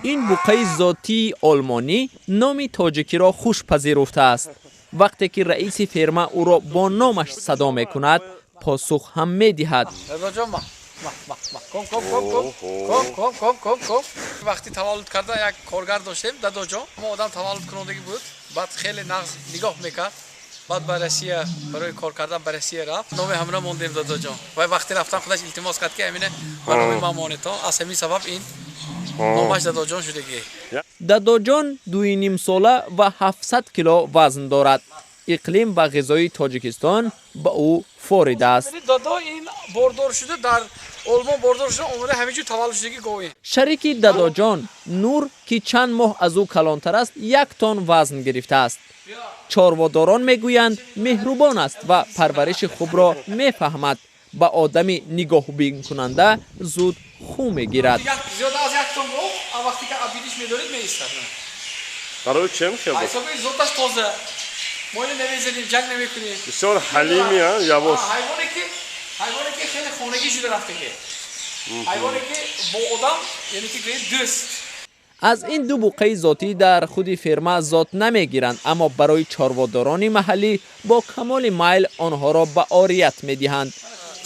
Ин буқаи зотии олмонӣ номи тоҷикиро хуш пазируфтааст. Вақте ки раиси ферма ӯро бо номаш садо мекунад, посух ҳам медиҳад. Дадоҷон, ма ма ма ма, ком, ком, ком, ком, ком, ком, ком, ком, ком. Вақти таваллуд карда як коргар доштем, Дадоҷон. Мо одам таваллуд кунондагӣ буд, баъд хеле нағз нигоҳ мекард. Баъд ба Россия барои кор кардан ба Россия рафт. Номи ҳамра мондем Дадоҷон. Вай вақти рафтан худаш илтимос кард, ки ҳамине ба номи ман монед. Аз ҳамин сабаб ин номаш Дадоҷон шудагӣ. Дадоҷон 2,5 сола ва 700 кило вазн дорад. Иқлим ва ғизои Тоҷикистон ба ӯ форида аст. Дадо ин бордор шуда, дар Олмон бордор шуда омада, ҳамин ҷо таваллуд шудагӣ гови. Шарики Дадоҷон Нур, ки чанд моҳ аз ӯ калонтар аст, 1 тонн вазн гирифтааст. Чорводорон мегӯянд, меҳрубон аст ва парвариши хубро мефаҳмад. Ба одами нигоҳубинкунанда зуд хӯ мегирад. Зиёда аз 1 тонн гов вақте ки абидиш медоред, меистад. Барои чем хел? Ҳисоби зоташ тоза, мо ино намезанем, ҷанг намекунем. Бисёр ҳалими, явош. Ҳайвоне ки хеле хонагӣ шуда рафтаги, ҳайвоне ки бо одам, яъне ки гӯем, дӯст. Аз ин ду буқаи зотӣ дар худи ферма зот намегиранд, аммо барои чорводорони маҳаллӣ бо камоли майл онҳоро ба орият медиҳанд.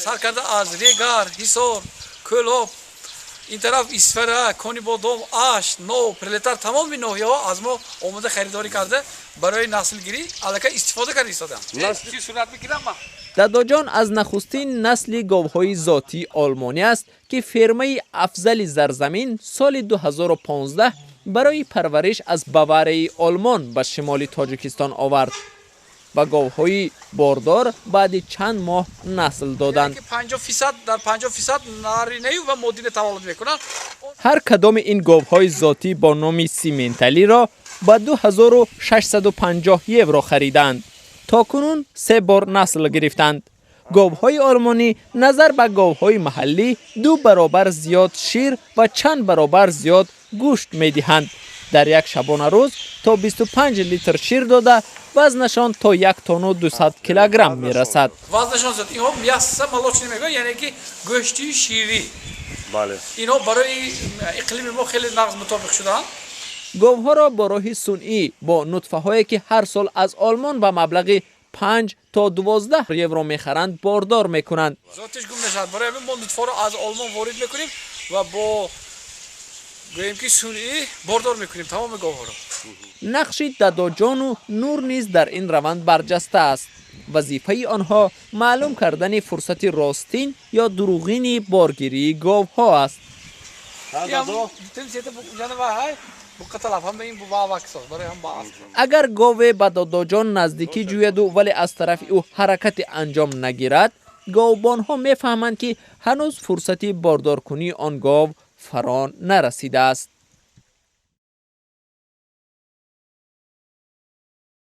Сар карда аз Регар, Ҳисор, Кӯлоб, ин тараф Исфара, Конибодом, Ашт, Нов, Пролетар, тамоми ноҳияҳо аз мо омода харидорӣ карда, барои наслгирӣ аллакай истифода карда истодам. Сурат мегирам ман. Дадоҷон аз нахустин насли говҳои зотии олмонӣ аст, ки фермаи Афзали Зарзамин соли 2015 барои парвариш аз Баварияи Олмон ба шимоли Тоҷикистон овард ва говҳои бордор баъди чанд моҳ насл доданд. 50%, дар 50% наринаю ва модина таваллуд мекунанд. Ҳар кадоми ин говҳои зотӣ бо номи сименталиро ба 2650 евро хариданд. То кунун се бор насл гирифтанд. Говҳои олмонӣ назар ба говҳои маҳаллӣ ду баробар зиёд шир ва чанд баробар зиёд гӯшт медиҳанд. Дар як шабонарӯз то 25 литр шир дода, вазнашон то 1 тонну 200 килограмм мерасад. Вазнашон зиёд. Инҳо мясо молочный мегӯянд, яъне ки гӯшти ширӣ. Инҳо барои иқлими мо хеле нағз мутобиқ шудаанд. Говҳоро бо роҳи сунъӣ бо нутфаҳое, ки ҳар сол аз Олмон ба маблағи 5 то 12 евро мехаранд, бордор мекунанд. Зотиш гум мешавад. Барои ҳамин мо нутфаро аз Олмон ворид мекунем ва бо гӯем ки сунъӣ бордор мекунем тамоми говҳоро. Нақши Дадоҷону Нур низ дар ин раванд барҷаста аст. Вазифаи онҳо маълум кардани фурсати ростин ё дурӯғини боргирии говҳо аст. Агар гове ба Додоҷон наздикӣ ҷӯяду, вале аз тарафи ӯ ҳаракате анҷом нагирад, говбонҳо мефаҳманд, ки ҳанӯз фурсати бордоркунии он гов фаро нарасидааст.